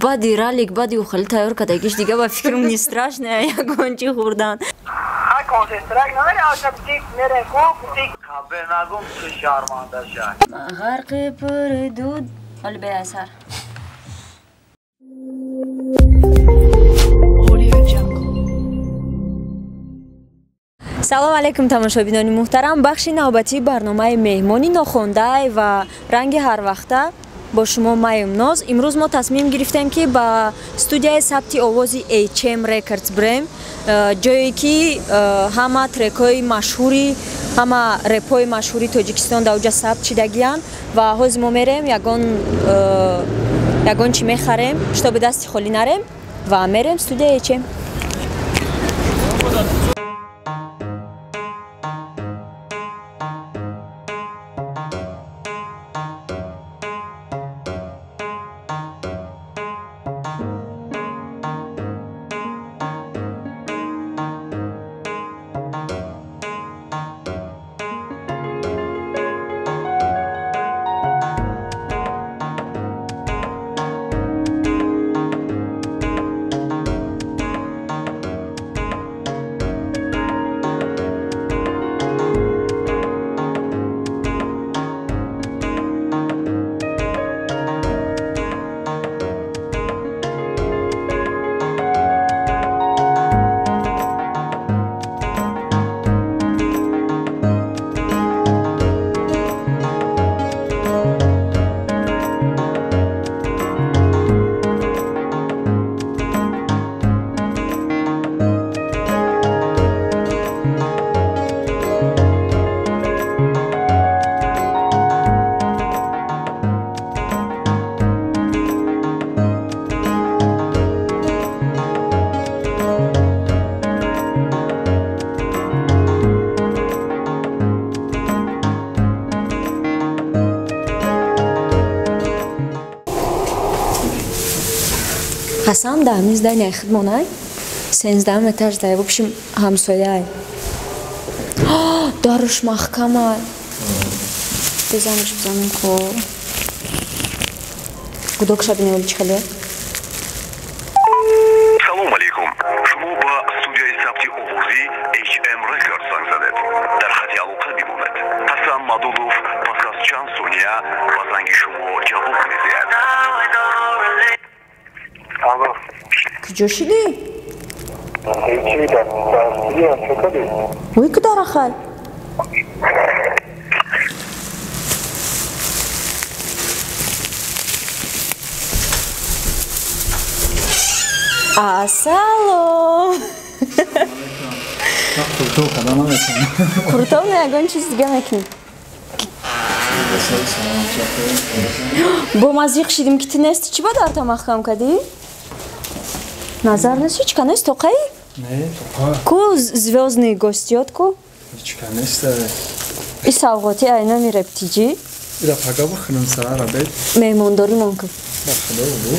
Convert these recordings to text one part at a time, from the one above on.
Бади ралик, бади ухали тайёр кардагиш дига ба фикрам не страшно, ягон чи хӯрдан. Ғарқи пури дуд, ҳоли беасар. Салом алейкум, тамошобинони муҳтарам. Бахши навбатии барномаи меҳмони нохондай ва ранги ҳарвақта бо шумо Майюм Ноз. Имрӯз мо тасмим гирифтем, ки ба студияи сабти овози HM Records бирем, ҷое ки ҳама трекҳои машҳури, ҳама репҳои машҳури Тоҷикистон дар оҷа сабт шидагиянд ва ҳозир мо мерем ягон чӣ мехарем, чтобы дасти холӣ нарем ва мерем студияи HM. Ҳасан дар ҳамин здания хидмонай, 13-ум этаж дай, в общем, ҳамсояй. Даруш маҳкамай. Безанаш бизанем ко. Гудок шабини оли чӣ хеле? Салом алейкум. Шумо ба студияи сабти овозӣ HM Records занг задед. Дар хати алоқа бимонед. Ҳасан Мадудов пас аз чанд сония ба занги шумо ҷавоб медиҳад. Куҷо шидӣ? Ой, кударахай? Ассалом. Куртов не, ягон чиз дига мекунӣ. Бо мазиқ шидим, ки ту нести, чӣ ба дарта маҳкам кардӣ? Назар нест, ҳеч ка нест, тоқаи? Не, тоқа. Ку звёздный гостиёт ку? Ҳеч ка нест. И савғоти айна мирептиҷи? Ира пага бихӯрам саҳара бед. Меҳмондорӣ мон кун. Ба худо бу.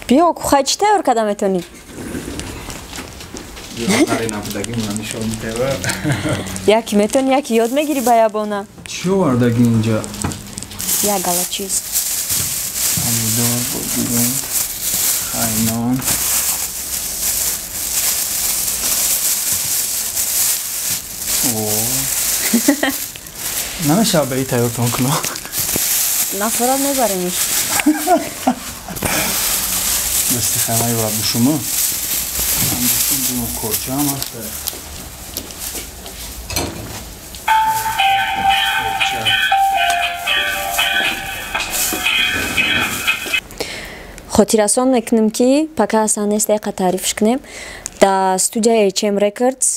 Биё, ку хай чӣ тайёр карда метавонӣ? Яки метавонӣ, яки ёд мегирӣ ба ябона. Чӣ овардаги инҷа? Як гала чиз. Помидор, бодиринг, хайнон. Намешавад ба и тайёртон кунам? Нафарат мебаремиш. Дасти хаймаи ва бушумо. Корча ҳам ҳаст. Хотиррасон мекунем, ки пока Ҳасан нест, дақиқа таърифш кунем. Дар студияи HM Records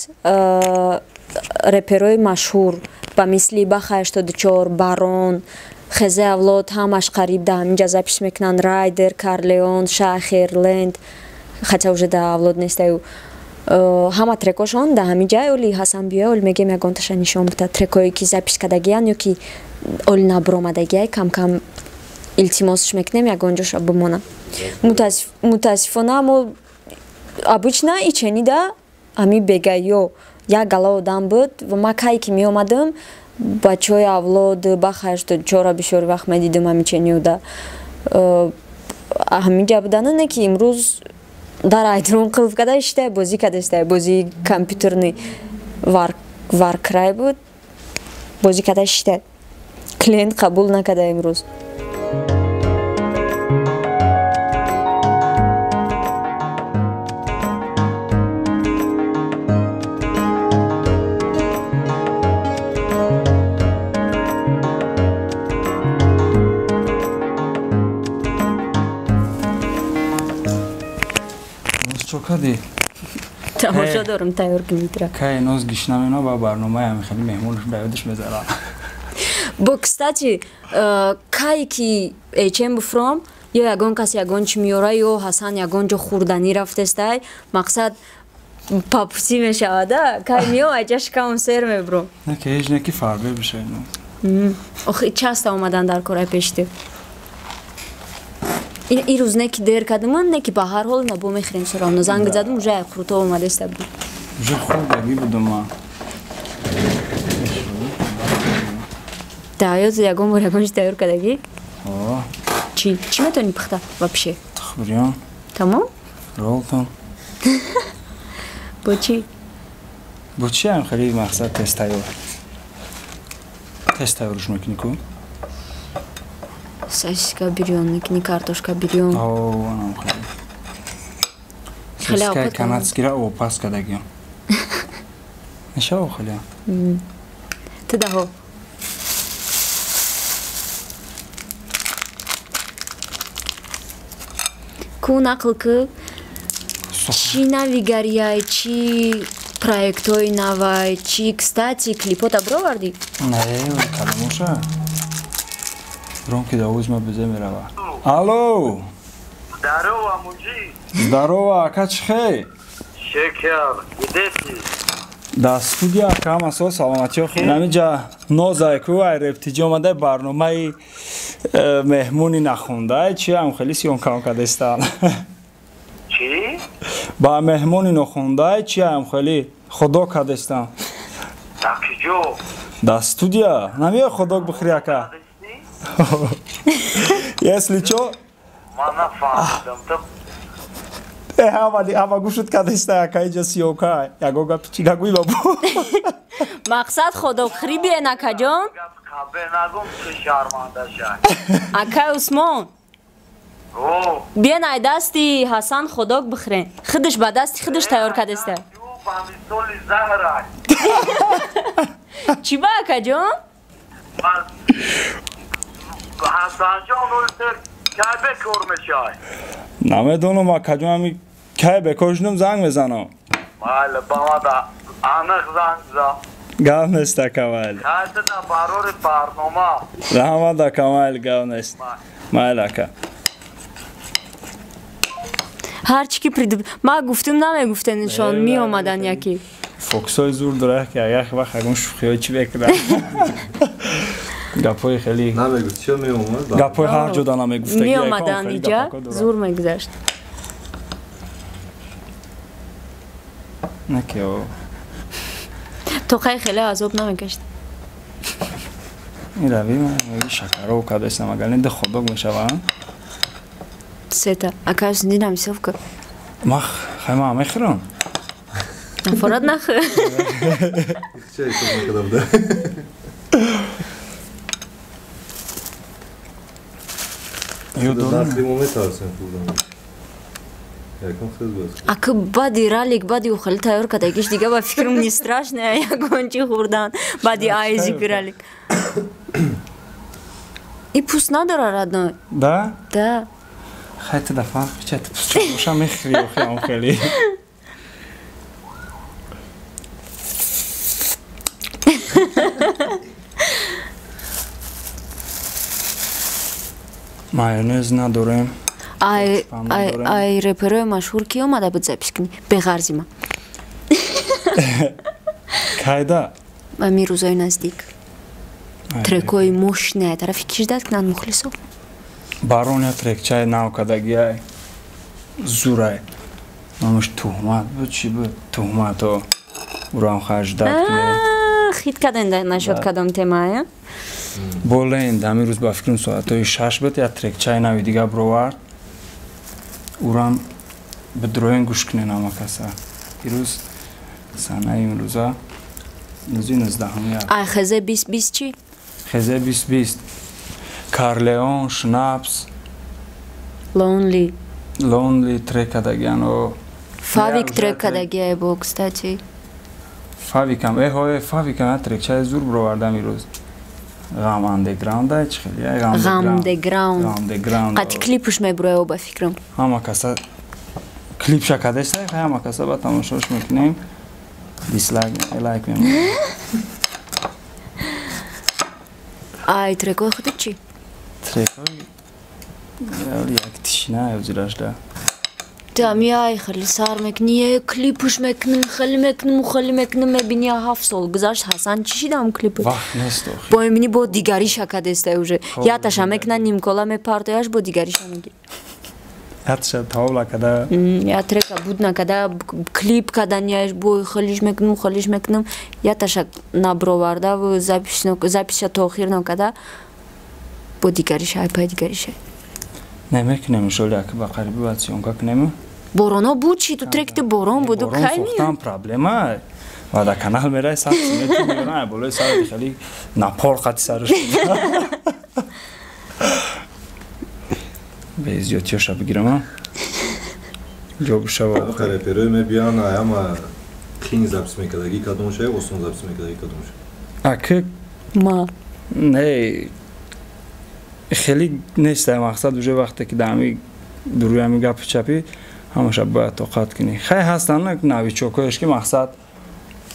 реперои машҳур ба мисли Баха 84, Барон, Хезе Авлод ҳамаш қариб дар ҳаминҷа запись мекунанд. Райдер, Карлеон, Шахер, Ленд, хотя уже дар Авлод нестаю. Ҳама трекошон дар ҳамин ҷай. Оли Ҳасан биёя, оли мегем ягонташа нишон бита, трекое ки запись кардагиян ё ки оли набуромадагиай, кам-кам Илтимосш мекунем ягон ҷоша бимона. Мутаассифона мо обычно иченида ҳами бегаё як гала одам буд ва ма кай ки меомадам бачаҳои авлод бахашт чора бисёр вақт медидим ҳами чениуда ҳаминҷа будана не ки имрӯз дар айдрон қилф када иштай бозӣ када бозии компютерни варкрай буд бозӣ када иштай клиент қабул накарда имрӯз. Тамошо дорам тайёр кунитра. Кай ноз гишна мена ба барномаи ҳами хеле меҳмонш ба ёдаш мезара. Бо кстати, кай ки эчем буфром, ё ягон кас ягон чи меёра, ё Ҳасан ягон ҷо хӯрданӣ рафтестай, мақсад папусӣ мешавада, кай меё айҷа шикамам сер мебурам. Не ки ҳеҷ не ки фарбе бишавед. Охи часто омадан дар кораи пешти. И рӯз не ки дер кардам, не ки ба ҳар ҳол набо мехӯрем все равно. Занг задам, уже хурто омадаста буд. Уже хӯрдагӣ будам ман. Да, ёз ягон бор ягон чи тайёр кардагӣ? О. Чи? Чӣ метавонӣ пухта вообще? Тухбирён. Тамом? Ролтон. Бо чӣ? Бо чӣ ҳам хеле мақсад тез тайёр. Тез тайёрш мекунӣ ку? Сосиска бирён мекунӣ, картошка бирён. О, анам хеле. Сосискаи канадскира опас кардагиам. Мешава хеле? Ту даҳо. Ку нақл ку чӣ навигарияй, чӣ проектҳои навай, чӣ кстати клипота бировардӣ? Не, кадомоша? Бром ки давоз ма безе мерава. Алло! Здорово, мужик! Здорово, ака чӣ хел? Шекер, где ты? Дар студия ака ҳама сол саломатиё хел. Ҳаминҷа нозай ку ай рептиҷи омада барномаи меҳмони нахонда, чи ҳам хеле съёмкам кардастан. Чӣ? Ба меҳмони нохонда, чи ҳам хеле худо кардастан. Дар куҷо? Дар студия. Намеои ходок бихӯри ака? Если чо? Ман нафаҳмидам. Ҳама гӯшт кардааста ака иҷа съёмка. Ягон гапи чӣ нагӯй бабо. Мақсад ходокхӯрӣ биен акаҷон? Акай Усмон. Биен ай дасти Ҳасан ходок бихӯрен. Худаш ба дасти худаш тайёр кардааста. Чӣ ба акаҷон? Кай бекор мешавӣ? Намедонам акаҷон, ҳами кай бекор шудам занг мезанам. Майли, ба мада аниқ занг зан. Гап нест ака, майли. Хайда барори барнома. Раҳмат ака, майли, гап нест. Майли ака. Ҳарчи ки ман гуфтум намегуфтеншон, меомадан яки. Фокусҳои зур дорад ки агар вақт ягон шӯхиҳо чӣ мекунад. Гапҳои хеле намегуфт, чӣ меомад? Гапҳои ҳар ҷода намегуфтагӣ. Меомадан иҷа, зур мегузашт. Не ки о. То қай хеле азоб намекашид. Ин рави шакаро кардастам, агар не ходок мешавам. Сета, акаш дидам сёвка. Мах, хай ма мехӯрам. Нафорат нахӯр. Чӣ ҳисоб накардам да? Ака баъди ралик, баъди ухали тайёр кардагиш дига ба фикрам не страшно ягон чи хӯрдан баъди айзики ралик. И пӯст надора родной. Да? Да. Хай ту да фарқ ча ту пӯст боша мехӯри охи ам хеле. Майонез надорем. Ай ай реперои машҳур ки омада буд запись кунӣ? Беғарзи ма. Кайда? Ами рӯзои наздик. Трекҳои мощные тарафи ки ждать кунанд мухлисо? Барон я трекчаи нав кадагиай, зурай, номаш туҳмат буд, чӣ буд, туҳмато урам хаждат кунед. Хит каден нашуд кадом темая? Боленд ҳамин рӯз ба фикрам соатҳои 6 буд, я трекчаи нави дига бировард, урам бидроен гӯш кунен ҳама каса. Ирӯз санаи имрӯза рӯзи 19-уми. Ай хезе 2020 чӣ? Хезе 2020 Карлеон, Шнапс, Lonely. Lonely трек кадагиан. Фавик трек кадагиай бо, кстати. Фавикам, эҳое, Фавикам трекчаи зур бировардам ирӯз. Ғам андеграунд ай чӣ хеле? Ғамдеграунд. Ғамдеграунд. Қати клипуш мебурояв ба фикрам. Ҳама каса клипша кадестай, ҳама каса ба тамошош мекунем. Дислайк, лайк мемонем. Ай трекои худат чӣ? Трекои як тишина ҳозирашда. Там яй хеле сар мекунӣ, клипуш мекунем, хеле мекунем, хеле мекунем, мебинӣ 7 сол гузашт, Ҳасан чӣ шидам клипу? Вақт нест охи. Бо мебинӣ бо дигариша кадестай уже. Яташа мекуна нимкола мепартояш, бо дигариша мегирӣ. Яташа тавла када. Я трека буд накада, клип каданияш бо хелиш мекунем, хелиш мекунем, яташа наброварда, запиша то охир накада, бо дигариша, ай пай дигариша. Не мекунем, иншолла, аки ба қариби баъд съёмка кунем. Бороно буд чи? Ту тректи борон буду кай ми? Борон сохтан проблема. Ва дар канал мерай 100 симетр меёран, болои сарат хеле напор қати сараш. Безиётиёша бигирам, ҷо бишава. Реперои мебиён, ҳама қин запис мекардаги кадомша, осон запис мекардаги кадомша? Аки ма не хеле нест мақсад, уже вақте ки дар ҳами дуруи ҳами гапи чапӣ ҳамаша бояд тоқат кунӣ. Хай ҳастанд новичокоеш ки мақсад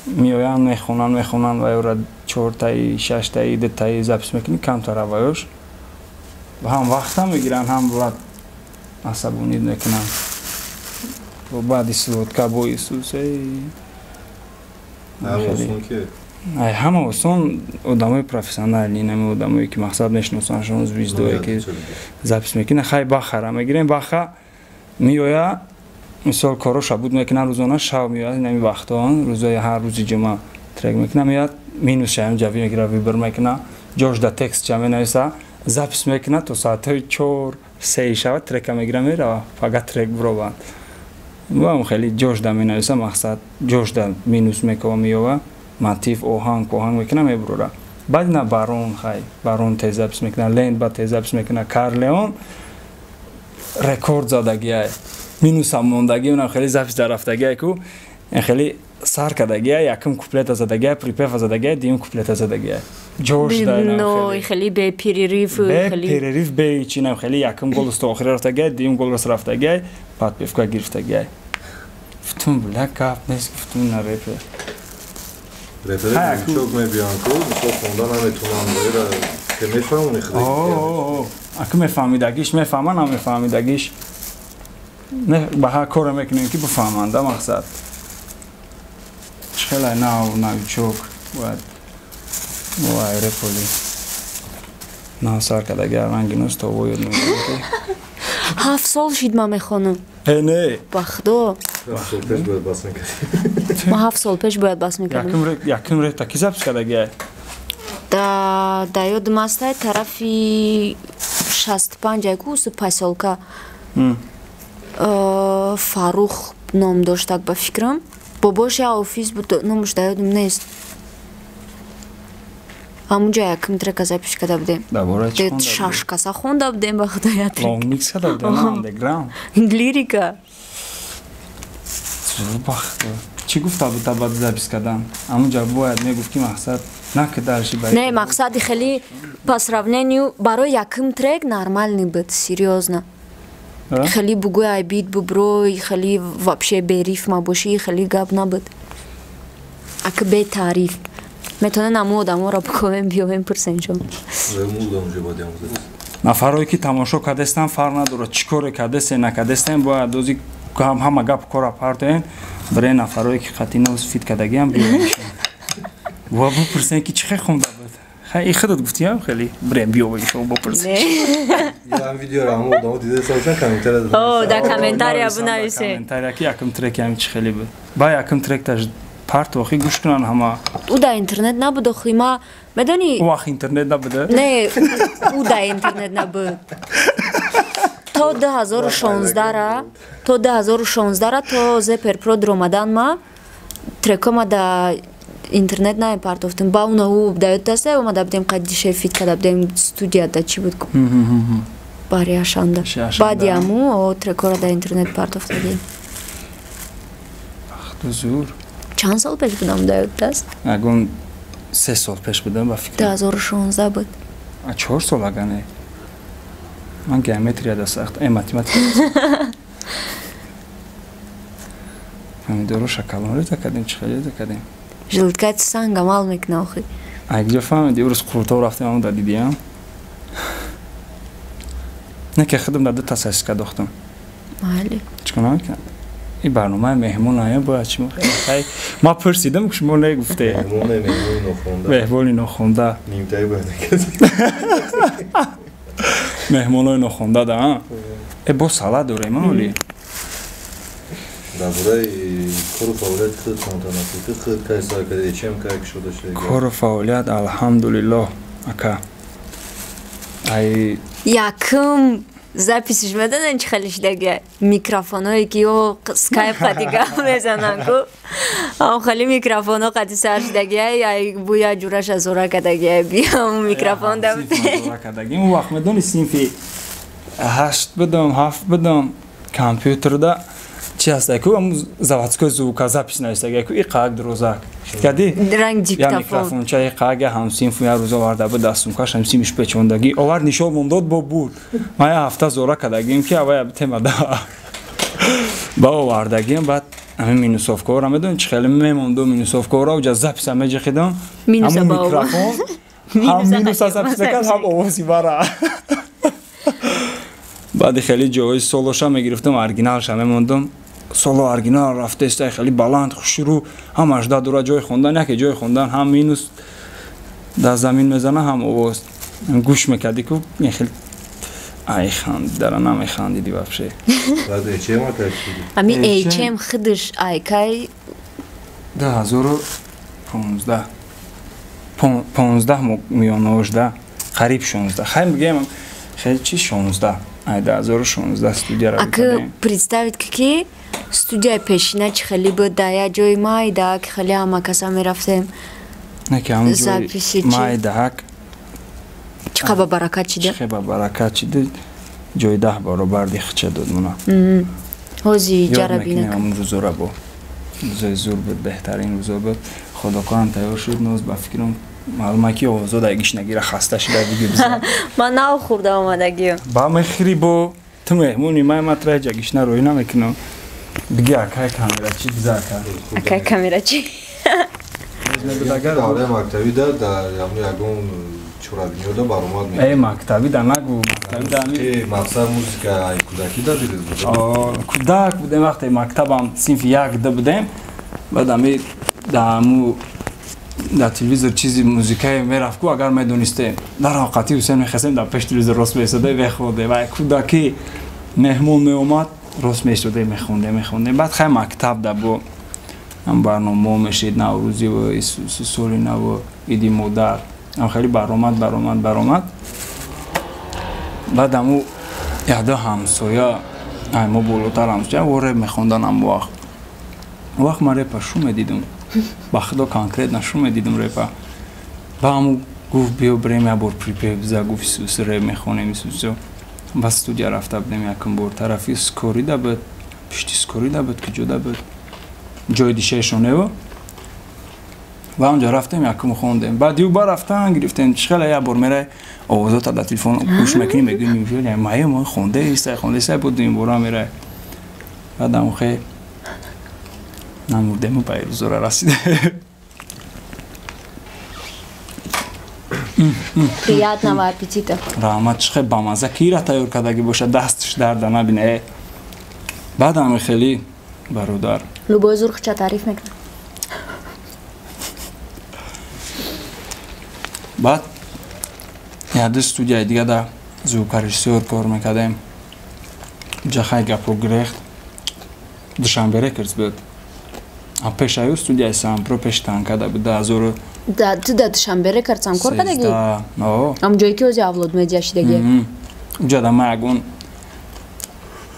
меоянд, мехонанд, мехонанд ва ёра 4таи, 6таи, 2таи запис мекунӣ, камтар аваёш ҳам вақтам мегиранд, ҳам брат асабонид мекунанд. Баъди сводка бо Исус ҳама осон одамои профессионални, нами одамое ки мақсад мешиносанд шумо звездое ки запис мекунанд. Хай бахара мегирем, баха меоя, мисол короша буд мекунад рӯзона, шав меояд нами вақтон, рӯзои ҳар рӯзи ҷумъа трек мекунад, меояд минус шаям ҷави мегирад, выбор мекунад, ҷош да текст ча менависа, запис мекунад то соатҳои 4-3 шава трека мегирад, мерава, фақат трек бурованд. Вам хеле ҷош да менависа, мақсад ҷош да минус мекова меёва, мотив оҳанг оҳанг мекунад, мебурора. Баъд на барон, хай барон тез запис мекунад, ленд ба тез запис мекунад, Карлеон рекорд задагиай, минусам мондагӣ, унам хеле запис дар рафтагиай ку хеле сар кардагиай, якум куплета задагиай, припева задагиай, дуюм куплета задагиай. Ҷош да хеле бе перерыв, бе перерыв, бе ҳичи, инам хеле якум голос то охир рафтагиай, дуюм голос рафтагиай, подпевка гирифтагиай. Гуфтум бля гап нест, гуфтум на репер. Репере новичок мебиёнд ку, мисол хонда наметунанд, ера ке мефаҳмони худат? Аки мефаҳмидагиш мефаҳма, намефаҳмидагиш ба ҳар коре мекунем ки бифаҳманд, мақсад. Чӣ хеле нав новичок бояд вай реполи нав сар кардагиар ранги нос то воёд мекунем ки 7 сол шид ман мехонам. Э не. Ба худо. 7 сол пеш бояд бас мекардӣ. Ман 7 сол пеш бояд бас мекардам. Якум репта ки запис кардагиай? Да ёдам астай тарафи 65 айку усу посёлка. Фарух ном доштак ба фикрам. Бобош я офис буд, номаш да ёдам нест. Ҳамунҷа якум трека запис карда будем. Шаш каса хонда будем ба худо я трек. Long mix карда будем, underground. Лирика. Бахт. Чӣ гуфта буд баъд запис кардан? Ҳамунҷа бояд мегуфт ки мақсад на ки дарши ба. Не, мақсади хеле по сравнению барои якум трек нормальный буд, серьёзно. Хеле бугӯй ай бит буброй, хеле вообще бе рифма бошӣ, хеле гап набуд. Аки бе таъриф. Метавонем ҳамун одаморо бикобем, биёвем, пурсем шон. Нафарое ки тамошо кардестан фарқ надорад, чӣ коре кардестен, накардестен, бояд ози ҳама гап кора партоен, барои нафарое ки қатъи нос фит кардагиам биёвем. Ва бипурсем ки чӣ хел хонда буд. Хай, худат гуфтиам хеле брем биё шо бопурс. Ям видеоро ҳама одамо дида сабшан комментария. О, да комментария бинависе. Комментария ки якум трек ям чи хеле буд. Ба якум трек таш парт охи гӯш кунан ҳама. Ӯ да интернет набуд охи ма медони. Ӯ вақт интернет набуда? Не, ӯ да интернет набуд. То 2016-ра, то 2016-ра то Зепер Про дуромадан ма трекома да интернет намепартофтем. Ба уна ӯ даёд даста омада будем қадди фит карда будем студияда чӣ буд бари ашанда. Баъди аму трекора да интернет партофтагем. Вақту зур. Чанд сол пеш будам даёд даст? Ягон 3 сол пеш будам ба фикр. 2016 буд. 4 сол ага не. Ман геометрияда сахт, математика. Помидору шакалон реза кардем, чӣ хеле реза кардем. Желудкат санг амал мекуна охи. Ай куҷо фаҳмиди? Урӯз қуртоб рафтем, ҳамон да дидиам. Не ки худам да дута сосиска дохтам. Майли. Чӣ кор намекунад? Ин барномаи меҳмон ая бояд шумо хай. Ма пурсидам, шумо негуфте. Меҳмони нохонда. Меҳмони нохонда. Нимтаи бояд накард. Меҳмонои нохонда да, а? Бо салат дорем, оли. Дар бораи кору фаъолияти худ камтар худ кай сар карди, чем кай кушода шуда? Кору фаъолият алҳамдулиллоҳ, ака. Ай якум записиш медонед чӣ хеле шидаги? Микрофоное ки ё скайп қати гап мезананд ку. Ам хеле микрофоно қати сар шидаги, ай буя ҷураша зора кадаги, биям микрофон да. Зора кадаги. Он вақт медони синфи 8 будам, 7 будам, компютерда чи ҳаст ку ам заводской звукозапись навиштага ку иқак дурозак. Кади? Ранг диктофон. Я микрофонча иқак я ҳамсинф я рӯз оварда буд дастумкаш ҳамсимиш печондагӣ. Овар нишон мон дод бо буд. Ман я ҳафта зора кардагим ки авая тема да. Ба овардагим баъд ҳамин минусовкаҳоро медонӣ чӣ хеле мемондум минусовкаҳоро уҷа записа меҷихидам. Минуса ҳамун микрофон ҳам минуса записа кард ҳам овози бара. Баъди хеле ҷои солоша мегирифтам оригиналша мемондум. Соло оригинал рафтеста хеле баланд хушрӯ ҳамаш да дура ҷои хондан яке ҷои хондан ҳам минус дар замин мезана ҳам овоз. Гӯш мекардӣ ку хеле ай ханд дара намехандиди вообще. Баъд HM кай шуди? Ами HM худаш ай кай 2015 15 миёножда қариб 16 хай мегӯям хеле чи 16 ай 2016 студияро Ака представить ки студияи пешина чӣ хеле буд дар як ҷои майдаак хеле ҳама каса мерафтем. Не ки ҳамон ҷои майдаак чӣ қадр ба баракат шида? Чӣ ба баракат шида ҷои 10 баробар дихча дод мона. Ҳози ҷара бинак. Ҳамон рӯзора бо. Рӯзои зур буд, беҳтарин рӯзо буд. Худокорам тайёр шуд, ноз ба фикрам маълума ки овозо дар гишнагира хаста шуда диги бизан. Ман нав хӯрда омадагиам. Ба мехӯри бо ту меҳмони ман ма тра ҷа гишна рӯй намекунам. Биги акай камерачи биза ака. Акай камерачи. Давраи мактабӣ да дар ягон чорабиниёда баромад мекард. Мактабӣ да нагу, мактабӣ да мақсад музика ай кӯдакӣ да дидед буд? Кӯдак будем вақте мактабам синфи 1 2 будем. Баъд ами да аму дар телевизор чизи музикае мерафт ку агар медонистем. Дар ҳақиқати Ҳусейн мехестем дар пеши телевизор рост меистодаем мехондем. Ва кӯдакӣ меҳмон меомад рост меистодаем мехондем. Баъд хай мактаб да бо ҳам барномаҳо мешид наврӯзӣ ва соли нав ва иди модар. Ҳам хеле баромад. Баъд аму яда ҳамсоя ай мо болотар ҳамсоя во реп мехондан ҳам вақт. Вақт ман репа шу медидум. Ба худо конкретно шу медидум репа. Ба аму гуфт биё бирем як бор припев биза гуфт Исус реп мехонем Исусо. Ба студия рафта будем якум бор тарафи Скорида буд, пишти Скорида буд, куҷода буд. Ҷои дишаешонево. Ва онҷо рафтем якум хондем. Баъд ю ба рафтан гирифтем. Чӣ хеле як бор мерай овозота дар телефон гӯш мекунӣ мегӯӣ неужели мая мо хондаистай буд дуюм бора мерай. Баъд аму хе намурдему ба рӯзора расидем. Приятного аппетита. Раҳмат, чӣ хел бамаза кира тайёр кардагӣ бошад, дастш дарда набине. Баъд ами хеле бародар. Любой зурхча таъриф мекунад. Баъд Яде студияи дига да звукорежиссёр кор мекардем. Ҷа хай гапо гирехт. Душанбе Рекордс буд. А пешаю студияи Сампро пеши танкада буд 2000. Ту да Душанбе Рекордс ам кор кардагӣ? О. Ам ҷое ки ози Авлод Медиа шидагӣ. Уҷа да ма ягон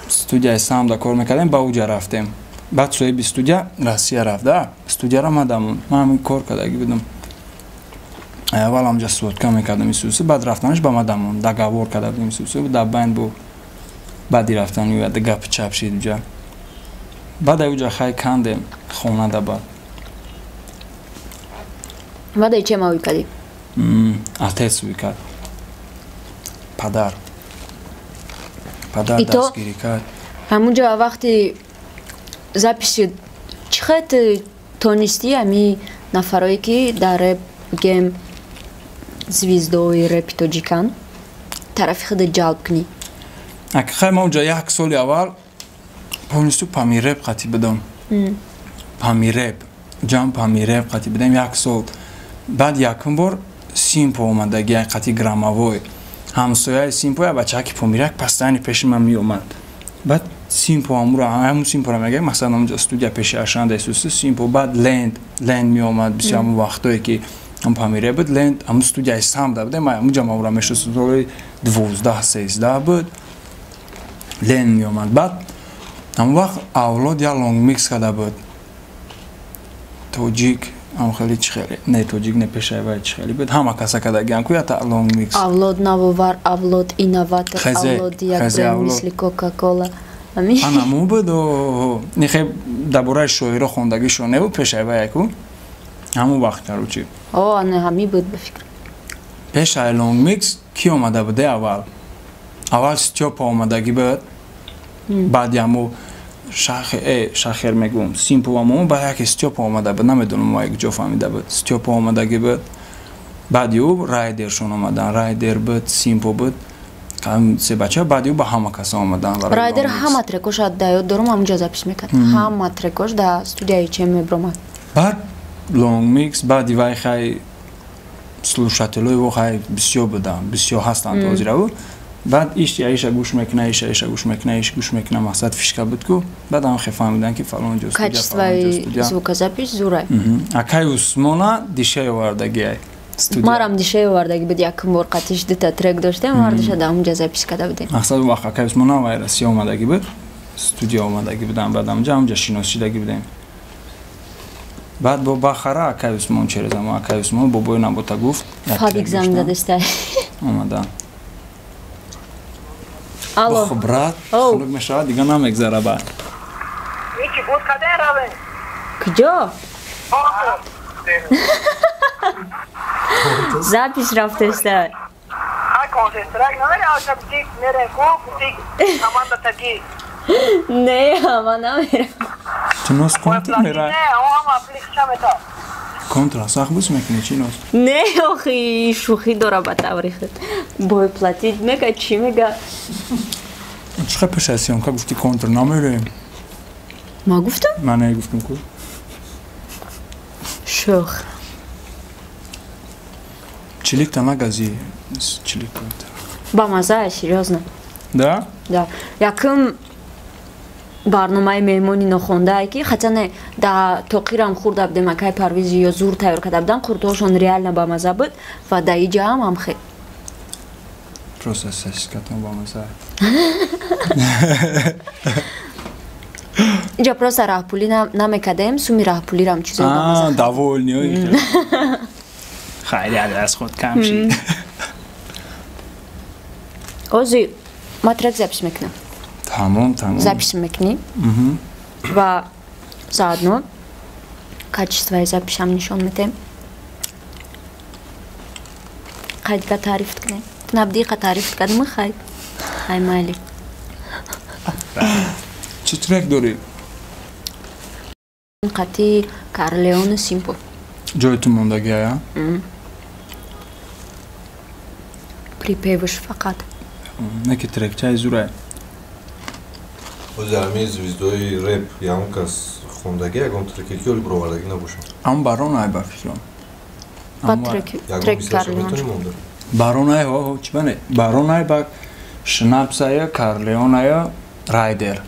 студияи Сам да кор мекардем, ба уҷа рафтем. Баъд соҳиби студия Россия рафт, да? Студияро ма дамон. Ман ҳамин кор кардагӣ будам. Аввал ҳамҷа сводка мекардам исуси, баъд рафтанаш ба ма дамон. Договор карда будем исуси, дар байн бу баъди рафтани ӯ гапи чап шид уҷа. Баъд ай уҷа хай кандем хона да баъд. Баъд ай чема уй кардӣ? Отец уй кард. Падар. Падар дастгирӣ кард. Ҳамунҷа вақти записи чӣ хел тонистӣ ҳами нафарое ки дар реп гем звездои репи тоҷикан тарафи худа ҷалб кунӣ? Хай ма уҷа як соли аввал полностью памиреп қатӣ будам. Памиреп. Ҷамъ памиреп қатӣ будем як сол. Баъд якум бор Симпо омадаги қати граммовой. Ҳамсояи Симпо я бачаки помиряк постоянно пеши ман меомад. Баъд Симпо амура ҳамун Симпора мегӯям, масалан ҳамунҷа студия пеши Ашанда Исуси Симпо, баъд Ленд меомад бисёр ҳамун вақтое ки ҳам памире буд, Ленд ҳамун студияи Сам да будем, ҳамунҷа ма ура мешиносам, соли 12-13 буд. Ленд меомад. Баъд ҳамун вақт Авлод я лонгмикс карда буд. Тоҷик ам хеле чӣ хеле, не тоҷик, не пешаи вай чӣ хеле буд, ҳама каса кардагиам ку ята лонгмикс. Авлод навовар, Авлод инноватор, Авлод як бренд мисли Кока-Кола. Анаму буд, нехе дар бораи шоиро хондагишо небуд пешаи вай ку ҳамун вақт, короче. О, ана ҳами буд ба фикр. Пешаи лонгмикс ки омада буде аввал? Аввал Стёпа омадагӣ буд, баъди ҳаму шахер мегӯм, Симпо мо баъд яке Стёпа омада буд, намедонам мо як ҷо фаҳмида буд. Стёпа омадагӣ буд, баъди ӯ Райдершон омадан, Райдер буд, Симпо буд, се бача, баъди ӯ ба ҳама каса омадан. Райдер ҳама трекоша да ёд дорум, ҳамунҷа запис мекард. Ҳама трекош да студияи чем мебромад. Баъд лонгмикс, баъди вай хай слушателои во хай бисёр буданд, бисёр ҳастанд ҳозираву. Баъд иш иша гӯш мекуна, иша иша гӯш мекуна, иш гӯш мекуна, мақсад фишка буд ку. Баъд ҳам хе фаҳмидан ки фалон ҷо студия, фалон ҷо студия. Звукозапись зурай. Акай Усмона дишаи овардагиай. Марам дишаи овардагӣ буд, якум бор қатиш дута трек доштем, ҳардуша дар ҳамунҷа запис карда будем. Мақсад вақт акай Усмона вай Россия омадагӣ буд, студия омадагӣ будам, баъд ҳамунҷа ҳамунҷа шинос шидагӣ будем. Баъд бо Бахара акай Усмон через ама акай Усмон бобои набота гуфт. Фабик занг задестай. Омадан. Алло. Ох, брат, хунук мешавад, дига намегзара баъд. Ичи буд каде равем? Куҷо? Запис рафтеста. Хай концентрак намери, аша бутик мерем ку, бутик команда таки. Не, ама намерам. Ту нос контр мерай? Не, о ҳама плихча мета. Контра сахт бус мекунӣ, чӣ нос? Не, охи, шӯхӣ дора ба таври худ. Бой платить мега, чӣ мега? Чӣ хел пеш аз съёмка гуфтӣ контр намерем? Ма гуфтам? Ман не гуфтам ку. Шӯх. Чиликта нагази, чилик. Ба маза, серьёзно. Да? Да. Якум барномаи меҳмони нохондае ки хотя не, да тоқирам хӯрда будем, акай Парвизи ё зур тайёр карда будам, хӯрдҳошон реально бамаза буд ва да иҷаам ҳам хел. Просто сосискатон бамаза. Иҷа просто раҳпулӣ намекардем, суми раҳпулирам чизои бамаза. Довольный. Хайр, аз худ кам шид. Ози ма трек запис мекунам. Тамом, тамом. Запис мекунӣ ва заодно качествои записам нишон медиҳем. Қайдга таъриф кунем. Набдиқа таъриф кардем, хай. Хай майли. Чӣ трек дорӣ? Қати Карлеоне Симпо. Ҷои ту мондагӣ, ая? Припевш фақат. Не ки трекчаи зурай. Ози ҳамин звездои реп ягон кас хондагӣ, ягон треке ки оли бировардагӣ набошад? Ам барон ай ба фикрам. Ба трек Ягон трек мисраша Карлеон. метавонӣ монда? Баронай, ҳо, чӣ бане? Баронай ба Шнапсая, Карлеоная, Райдер.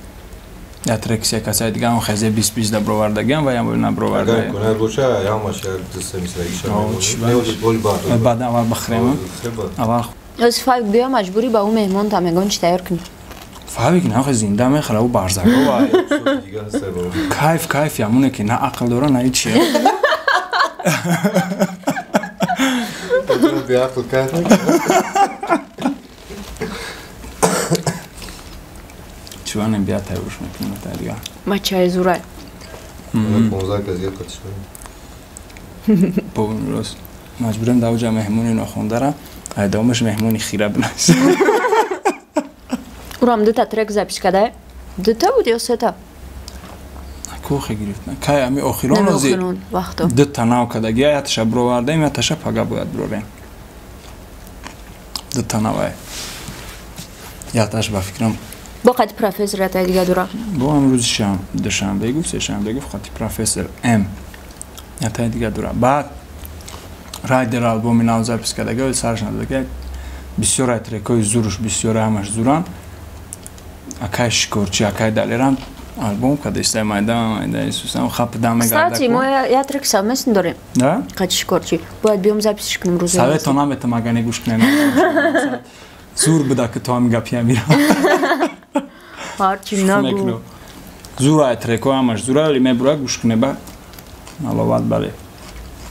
Я трек се касай дига он хезе 20-20 да бровардагиам ва ям наброварда. Агар кунад боша, ҳамаш як ду се мисраиша. Баъд аввал бихӯрем. Аввал Оз Фавик биё, маҷбурӣ ба ӯ меҳмон та мегон чӣ тайёр кунӣ. Фавик на хе зинда мехӯра, ӯ барзако ва кайф кайф ямоне ки на ақл дора, на ҳеч чи. Беақл кайф. Чуванем бия тайёрш мекунем та дига. Ма чай зурай. 15 кас гап қатиш. Бо рост. Маҷбурем давҷа меҳмони нохондара, айдомаш меҳмони хира бинависем. Урам дута трек запись кадай? Дута буд ё сета? Кохе гирифт. Кай ами охирон рози дута нав кадагия, яташа бировардаем, яташа пага бояд бирорем. Дута навай. Яташ ба фикрам бо қати профессор ятай дига дура. Бо ам рӯзи шам, душанбе гуфт, сешанбе гуфт, қати профессор М. Ятай дига дура. Баъд Райдер албоми нав запись кадага, сарш надодага. Бисёр ай трекҳои зуруш, бисёр ҳамаш зуранд. Акай Шикорчи, акай Далерам албом кадестай майда майда Исусам хапда мегарда. Кстати, мо я трек совместно дорем. Да? Қати Шикорчи. Бояд биём записиш кунем рӯзи. Совето наметам, ага не гӯш кунем. Зур буда ки то ҳами гапия мирам. Ҳарчи нагу. Зур ай трекҳо ҳамаш зура, вале мебура гӯш куне ба. Маловат бале.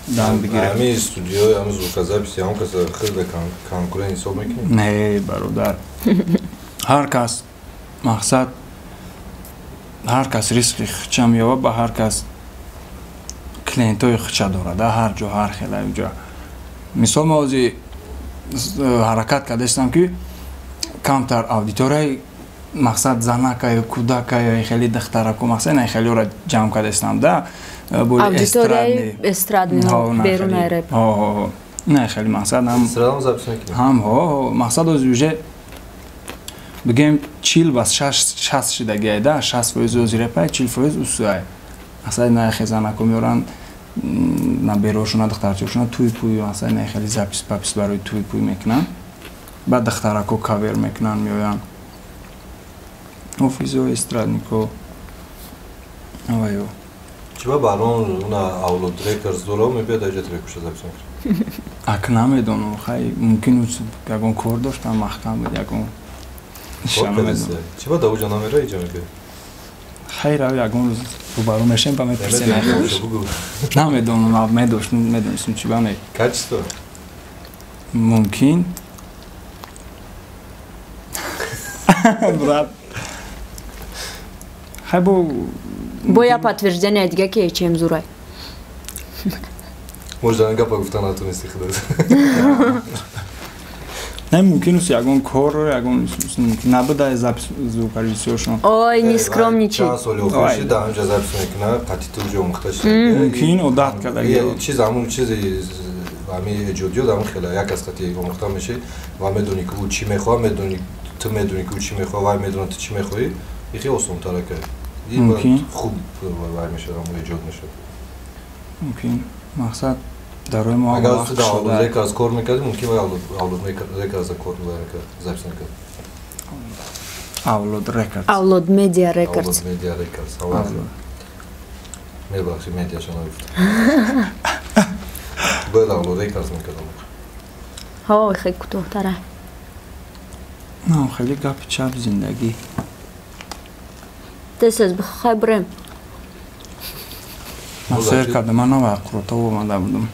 Дан бигирем. Ҳами студиои, ҳами звукозаписи, ҳам каса хеле конкурент ҳисоб мекунӣ? Не, бародар. Ҳар кас мақсад, ҳар кас ризқи хича меёбад, ба ҳар кас клиентҳои хича дорад, ҳар ҷо ҳар хел ҷо. Мисол ма ози ҳаракат кардастам ки камтар аудиторияи мақсад занака ё кӯдака ё хеле духтараку мақсад на хелеро ҷамъ кардастам да аудиторияи эстрадный берунаи реп. Ҳо, на хеле мақсад ҳам эстрадам запись мекунем. Ҳам ҳо, мақсад ози уже бигем 40 ба 60 шидагиай да, 60% ози репай, 40% усуай. Мақсад на хеле занаку меоранд, на берошуна, духтарчошуна туй пуй, мақсад на хеле запись папис барои туй пуй мекунанд. Баъд духтарако кавер мекунанд, меоянд. Офизо эстраднико. Авайо. Чиба барон уна Авлод Рекордс дора мебиёд аҷа трекуша запись мекунад? Ак намедонам, хай мумкин ягон кор доштам, маҳкам буд ягон. Чиба да уҷа намера иҷа мебиёд? Хай рав ягон рӯз рӯбарӯ мешем ба мепурсем. Намедонам, медоштам, медонистам чиба не. Качество? Мумкин. Брат. Хай бо Бо я подтверждение дига ки чем зурай. Может, ан гапа гуфта натонисти худат. Не, мумкин аст ягон кор, ягон набуда запись звукорежиссёршон. Ой, не скромничай. Чанд соли охир да ҳамҷа запись мекунад, қати ту ҷо омӯхта шуда. Мумкин одат карда. Чиз ҳамун чизи ҳами эҷодиёт ҳамун хеле як аз қати омӯхта мешӣ ва медонӣ ки ӯ чӣ мехоҳад, медонӣ ту медонӣ ки ӯ чӣ мехоҳад, вай медонад ту чӣ мехоҳӣ. И хеле осонтар ака. Мумкин. Хуб вай мешавад, ҳамун эҷод мешавад. Мумкин. Мақсад дарои мо агар ту дар Авлод Рекордс кор мекардӣ, мумкин вай Авлод Рекордс кор мекард, запись мекард. Авлод Рекордс. Авлод Медиа Рекордс. Авлод Медиа Рекордс. Мебахши, медиаша нагуфт. Бояд Авлод Рекордс мекардам. Ҳо, хеле кӯтоҳтара. На, хеле гапи чап зиндагӣ. Тез бихай бирем. Ман сер кардам, ман навай қурото омада будам.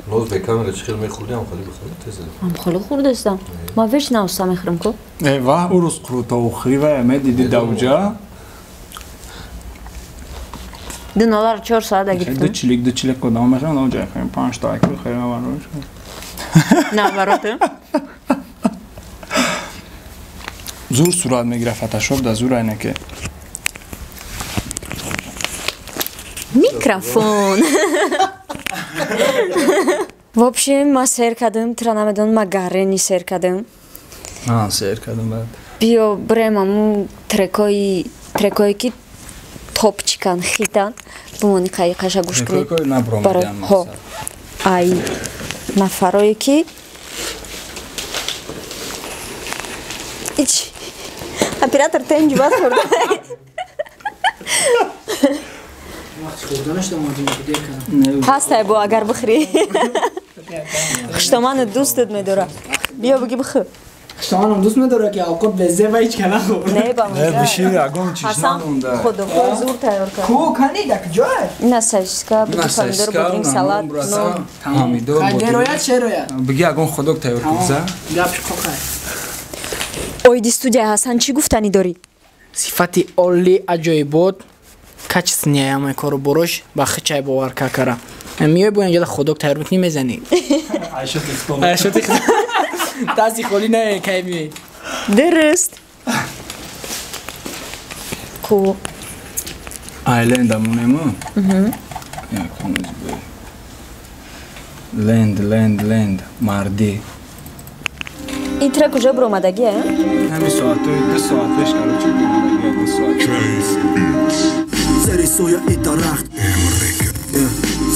Ноз бе камера чӣ хел мехӯрдӣ, ҳам хеле бихӯрдӣ тез. Ҳам хеле хӯрдастам. Ман веч навста мехӯрам ку. Э, ва ӯ рӯз қурото хӯрӣ ва медидӣ давҷа. 2.04 соата гирифтам. Ду чилик одам мехӯрам, давҷа хӯрем 5 та айку хӯрем аввал. Наоборот. Зур сурат мегирад фотошоп да зур айна ки. Микрофон. В общем, ма сер кардам, тра намедонам, ма гарени сер кардам. А, сер кардам баъд. Биё брем аму трекои ки топчикан, хитан, бумони қайиқаша гӯш кунем. Трекои набромадиан Ҳо. Ай нафарое ки Оператор тенҷ бад хӯрда. Ҳастай бо агар бихӯрӣ. Хуштоману дӯстат медорад. Биё бигӣ бихӯр. Хуштоманам дӯст медорад ки авқот безе ва ҳеҷ ка нахӯр. Не ба Не биши ягон чиз намонда. Худохӯр зур тайёр кард. Ку кани да куҷое? На сосиска, буди помидор, бодринг, салат, нон. Помидор, бодринг. Шерояд. Биги ягон ходок тайёр кун за. Гапш қоқай. Оиди студияи Ҳасан чӣ гуфтанӣ дорӣ? Сифати олӣ аҷоибот, качественный ҳамаи кору борош ба хичай бовар какара. Миёй бо инҷода ходок тайёр мекунӣ мезанӣ. Айшоти дасти холӣ не кай миёй. Дуруст. Ку. Айленд амонемо? Ленд, ленд, ленд, мардӣ. Ин трек уже баромадагӣ, а? Ҳамин соатҳои 2 соат пеш, короче, баромадагӣ, 2 соат. Зери сояи дарахт,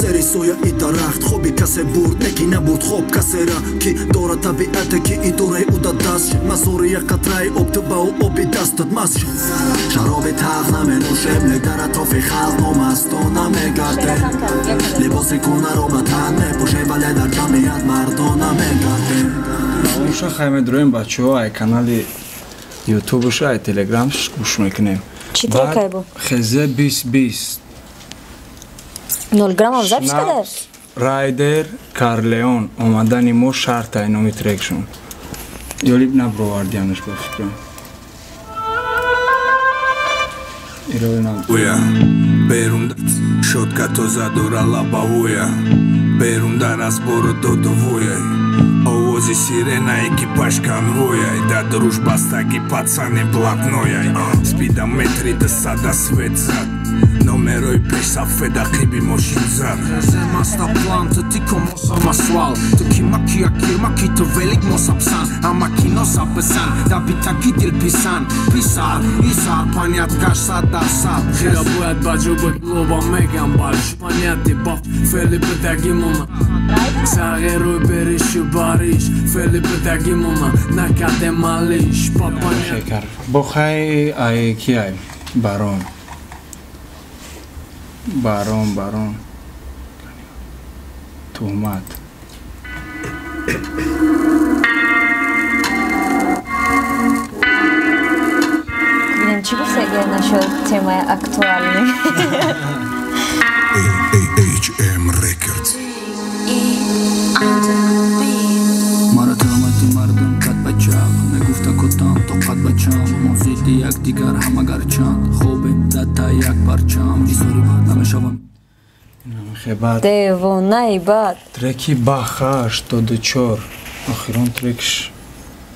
зери сояи дарахт, хоби касе бурд, неки набуд хоб касера, ки дорад табиате, ки идораи ӯ дар даст, мазори як қатраи об ту ба ӯ оби дастат маст шуд. Шароби талх наменӯшем, лек дар атрофи халқ номастон намегардем. Либоси кӯнаро ба тан мепӯшем, вале дар ҷамъият мардон намегардем. Уша хай медроем бачаҳо, ай канали ютубуша, ай телеграмш гӯш мекунем. Чӣ трек ай бо? ХЗ 2020. 0 граммам запись кадаеш? Райдер Карлеон омадани мо шарт ай номи трекшон. Ёлиб набровардианаш ба фикрам. Уя берун шотка тоза дора лабавуя берун дар разбору додовуя овози сирена экипаж конвояй да друж бастаги пацаны блатнояй спидометри да сада свет зад номерои пеш сафеда қиби мошин зад Маста план, ту тико мосамасвал ту кимаки акирмаки ту велик мосапсан ама кино сапсан да битаки дилписан писар исар паняткаш 100%. Хира бояд ба ҷо ба лоба мегам балш паняти ба фели бедагимона сағирӯй беришу бариш фели бедагимона накаде малиш Шекар. Бохай ай ки ай барон. Барон, барон. Туҳмат. Бинем чӣ гуфтагия нашуд темаи актуальный. AHM Records. Мара туҳмати мардум кат ба чап мегуфта котам тоқат бачам мо зидди якдигар ҳама гарчанд хобем дар таи як парчам ҷисори бад намешавам. Хебат. Девонаи бад. Треки Баха 84. Охирон трекш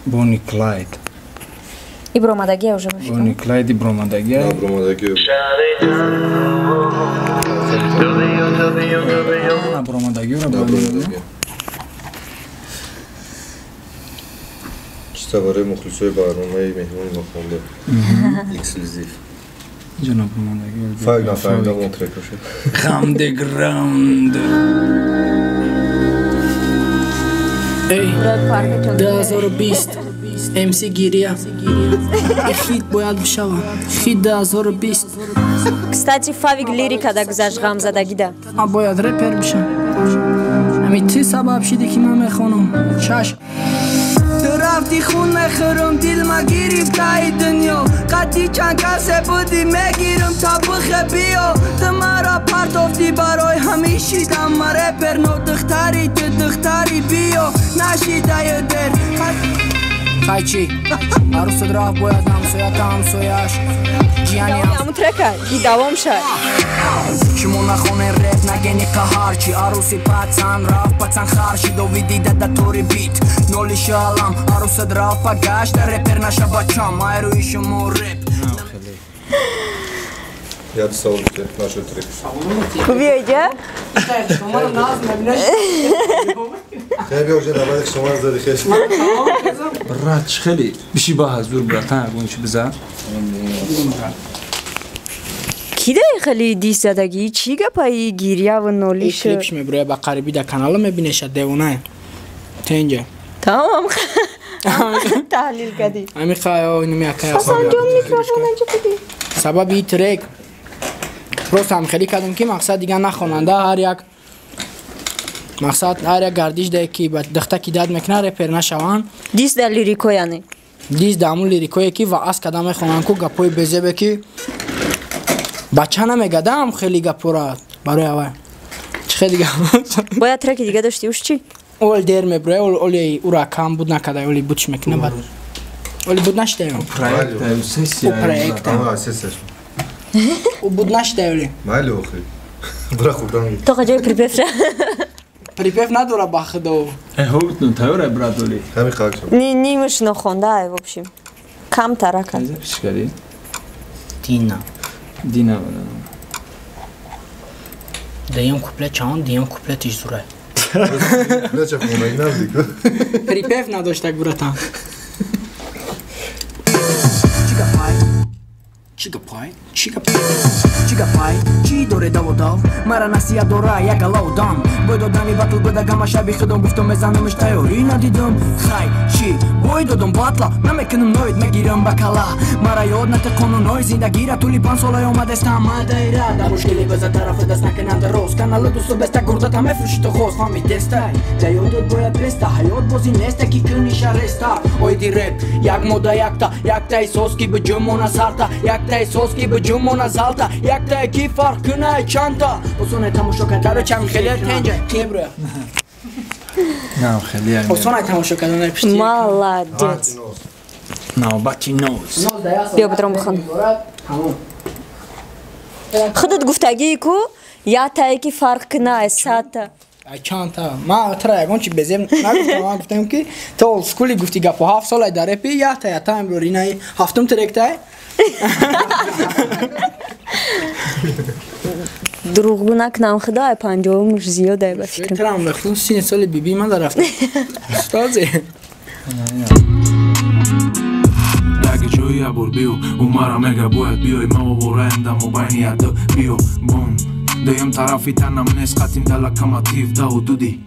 Бони Клайд. И бромадагия уже ба фикрам. Бони Клайд и бромадагия. На бромадагия. На бромадагиро бромадагия. Чиста барои мухлисои барномаи меҳмони нохонда. Эксклюзив. Ҷаноб бромадагия. Файг нафаҳмидам он трекашо. Хамдеграунд. Эй, 2020 МС Гирия. Хит бояд бишава. Хит 2020. Кстати, Фавик лирика да гузашт ғамзадагида. Ман бояд репер бишам. Ҳамин ти сабаб шиди ки ман мехонам. Чаш. Ту рафти хун мехӯрам, дил ма гирифтаи дунё. Қадди чанд касе будӣ мегирам та бихе биё. Ту маро партофтӣ барои ҳамин шидам ма репер. Но духтари ту духтари биё нашидаю дер. Хайчи, арӯсат рафт бояд ҳамсоята ҳамсояш. Ҷияни Ҳамун трека и давом шад. Шумо нахонен реп нагени қаҳарчи арӯси пацан рафт пацан харши довиди дада тори бит ноли шалам арӯсат рафт пагашта репер наша бачам айрӯи шумо реп. Я савол нашуд трек. Биёйҷа? Хеле уже давай шумо зади хеш. Брат, хеле биши ба ҳазур братан ягон чи биза. Ки дай хеле дис задагӣ? Чӣ гапаи гирьяву нолишу? Клипш меброя ба қариби дар канала мебинеша девонае. Тенҷа. Тамом. Таҳлил кардӣ. Ҳамин инми акай. Ҳасанҷон, микрофон чӣ кардӣ? Сабаби ин трек просто ҳам хеле кардем ки мақсад дигар нахонанда ҳар як мақсад ҳар як гардиш дае ки ба духта ки дад мекунад репер нашаванд. Дис дар лирико яъне. Дис дар ҳамун лирикое ки ва аз када мехонанд ку гапҳои безебе ки бача намегадам хеле гапора барои авай. Чӣ хеле дига? Бояд треки дига дошти уш чӣ? Ол дер меброя, оли ура кам буд накарда, оли буд чӣ мекунад баъд. Оли буд нашидаем. Проект, сессия. Проект. У буд нашида оли. Майли охи. Бра хурдан. То ҷои припев ша. Припев надора ба худо. Ҳутну тайёр брат оли. Ҳами қак. Ни нимаш нохонда, в общем. Кам тарака. Запись кардӣ? Дина. Дина. Дуюм куплет чанд, дуюм куплетиш зурай. Куплетча хондаги набуди ку? Припев надоштак братан. Чигапай, чигапай, чигапай, чӣ доре даводав? Мара насиҳат дора як алаудам. Бой додани батл буда шаби худом гуфтам мезанамш тайёрӣ надидам. Хай, чӣ? Бой додам батла, намекунам ноид мегирам ба кала. Мара ёд нате қонунҳои зиндагира тӯли панҷ солаи омадестам ма дайра. Дар мушкилӣ биза тарафи даст накунам дароз. Канали дӯсту беста гурдата мефурӯши ту хоз. Фаҳмидестай, да ёдот бояд беста. Ҳаёт бозӣ неста ки куниша реста. Оиди реп, як мода якта, яктаи соз ки биҷумона сарта, яктаи соз ки биҷумона залта, яктае ки фарқ кунай чандта. Осоне тамошо кардан чам хеле тенҷа кебра. На хеле. Осоне тамошо кардан пишти. Молодец. Навбати ноз. Биё бидром бихон. Худат гуфтагии ку яктае ки фарқ кунай садта. Ай чандта. Ман тра ягон чи безеб нагуфтам, ман гуфтам ки то олдскули гуфти гапо 7 солай дар репи якта якта имрӯ инаи ҳафтум тректай. Дурӯғгӯ накунам худо ай панҷоҳумш зиёд ай ба фикрам. Трам бахтун сини соли биби ман дар рафтам. Устозе. Даги ҷои ябор биё, умара мега бояд биёй, ма овораем да мобайни яду биё бон. Дуюм тарафи танам нест қатим да локомотив да ҳудуди.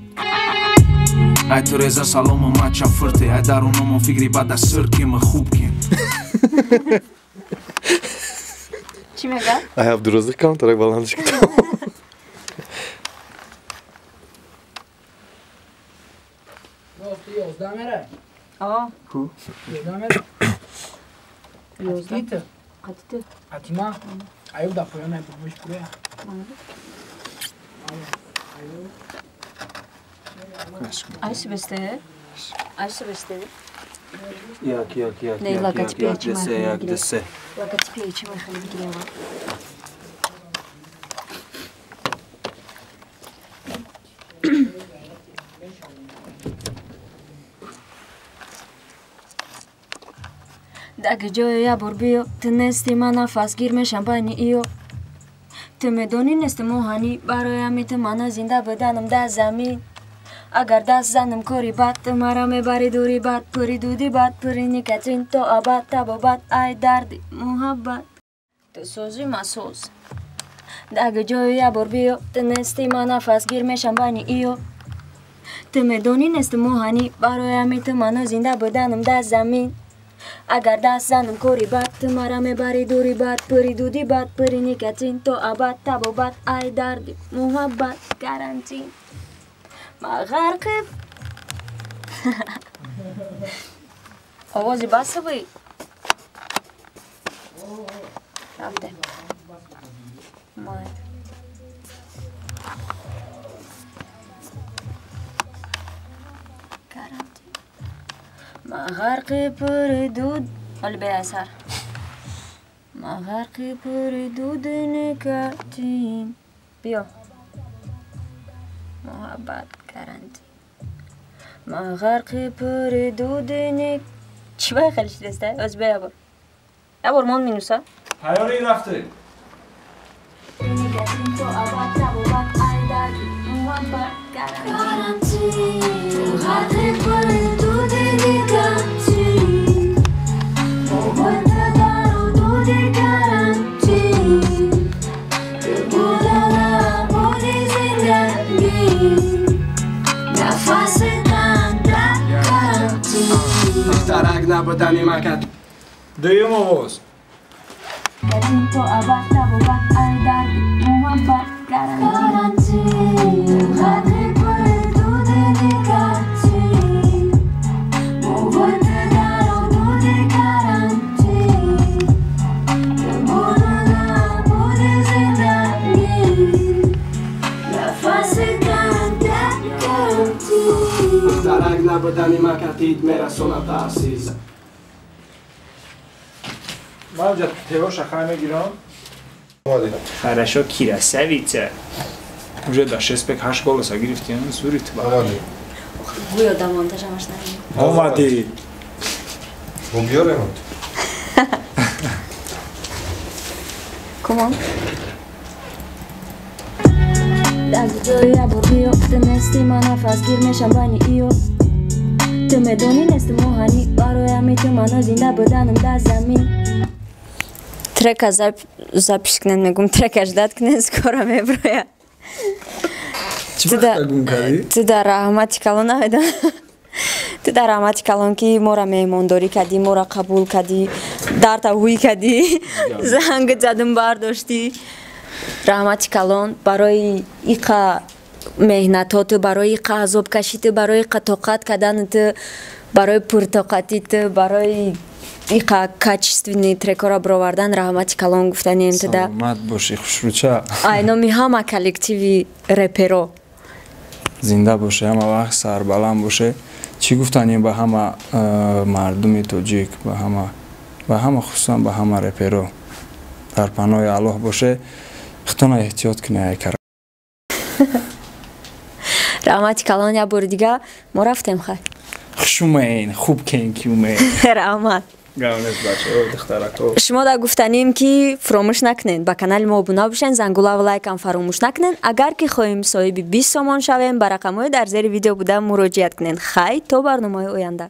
Ай Тереза салома мача фирте, ай даруномо фикри бада сир ким хуб ким. Чӣ мега? Ай Абдуразиқ камтарак баландш китоб. Ёздаҳ мерай? Аа. Ку? Ёздаҳ мерай? Ёздаҳ. Қатите. Қатима? Аюб да поён ай бобош куря. Ай сибесте? Ай сибесте? Як, як, як, як, як, як, десе, як, десе. Логотипи чӣ мехоҳӣ бигирем? Даги ҷое ябор биё, ту нести ман нафасгир мешам байни иё. Ту медонӣ нести моҳанӣ, барои ҳамин ту мана зинда буданам дар замин. Агар даст занам кори бад, ту мара мебарӣ дури бад, пури дуди бад, пури никотин то абад, табобат, ай дарди муҳаббат. Ту созӣ масоз. Даги ҷое ябор биё, ту нести ман нафасгир мешам байни иё. Ту медонӣ нести моҳанӣ, барои ҳамин ту мана зинда буданам дар замин. Агар даст занам кори бад, ту мара мебарӣ дури бад, пури дуди бад, пури никотин то абад, табобат, ай дарди муҳаббат, карантин. Ма ғарқи овози басовый рафте. Май. Карантин. Ма ғарқи пури дуд оли беасар. Ма ғарқи пури дуди никотин. Биё. Муҳаббат карантин. Ма ғарқи пури дуди ник чӣ бай хеле шидеста? Оз бе ябор. Ябор мон минуса. Тайёрӣ рафте. Никотин то абад табобат, ай дарди муҳаббат карантин. Ғарқи пури дуди никотин. Муҳаббат дару дуди карантин. Ту будана буди зиндагӣ. Нафаси тан дар карантин. Мака Дуюм овоз. То абад табобат ай дарди муҳаббат гарантӣ. Дарак набудани макатид мерасонад таъсис. Ман ҷа теоша хай мегирам. Хорошо, красавица. Уже да 6 пек 8 голоса гирифти, сурит ба. Гӯё да монтажамаш наем. Омадӣ. Бо биёрем. Кумон. Дар ҷои ябор биё, ту нести ман нафасгир мешам байни иё. Ту медонӣ несту моҳанӣ, барои ҳамин ту ману зинда буданам дар замин. Трека запись кунед, мегум, трека ждать кунед, скоро меброяд. Ту дар раҳмати калон намедонам. Ту дар раҳмати калон ки моро меҳмондорӣ кардӣ, моро қабул кардӣ, дарта ҳуй кардӣ, занг задум бардоштӣ. Раҳмати калон барои иқа меҳнатоту, барои иқа азобкашиту, барои иқа тоқат карданату, барои пуртоқатиту, барои иқа качественный трекора бировардан раҳмати калон гуфтанем туда. Саломат бошӣ, хушрӯча. Ай номи ҳама коллективи реперо. Зинда боше, ҳама вақт сарбаланд боше. Чӣ гуфтанем ба ҳама мардуми тоҷик, ба ҳама хусусан ба ҳама реперо. Дар паноҳи Аллоҳ боше. Худтона эҳтиёт кунед, ай кара. Раҳмати калон як бори дига мо рафтем хай. Хуш умеен, хуб кен ки умеен. Раҳмат. Гавнес бачаҳо, духтарако. Шумо да гуфтанем ки фуромӯш накунед, ба канали мо обуна бошед, зангула ва лайкам фаромӯш накунед. Агар ки хоҳем соҳиби 20 сомон шавем, ба рақамҳои дар зери видео буда муроҷиат кунед. Хай, то барномаҳои оянда.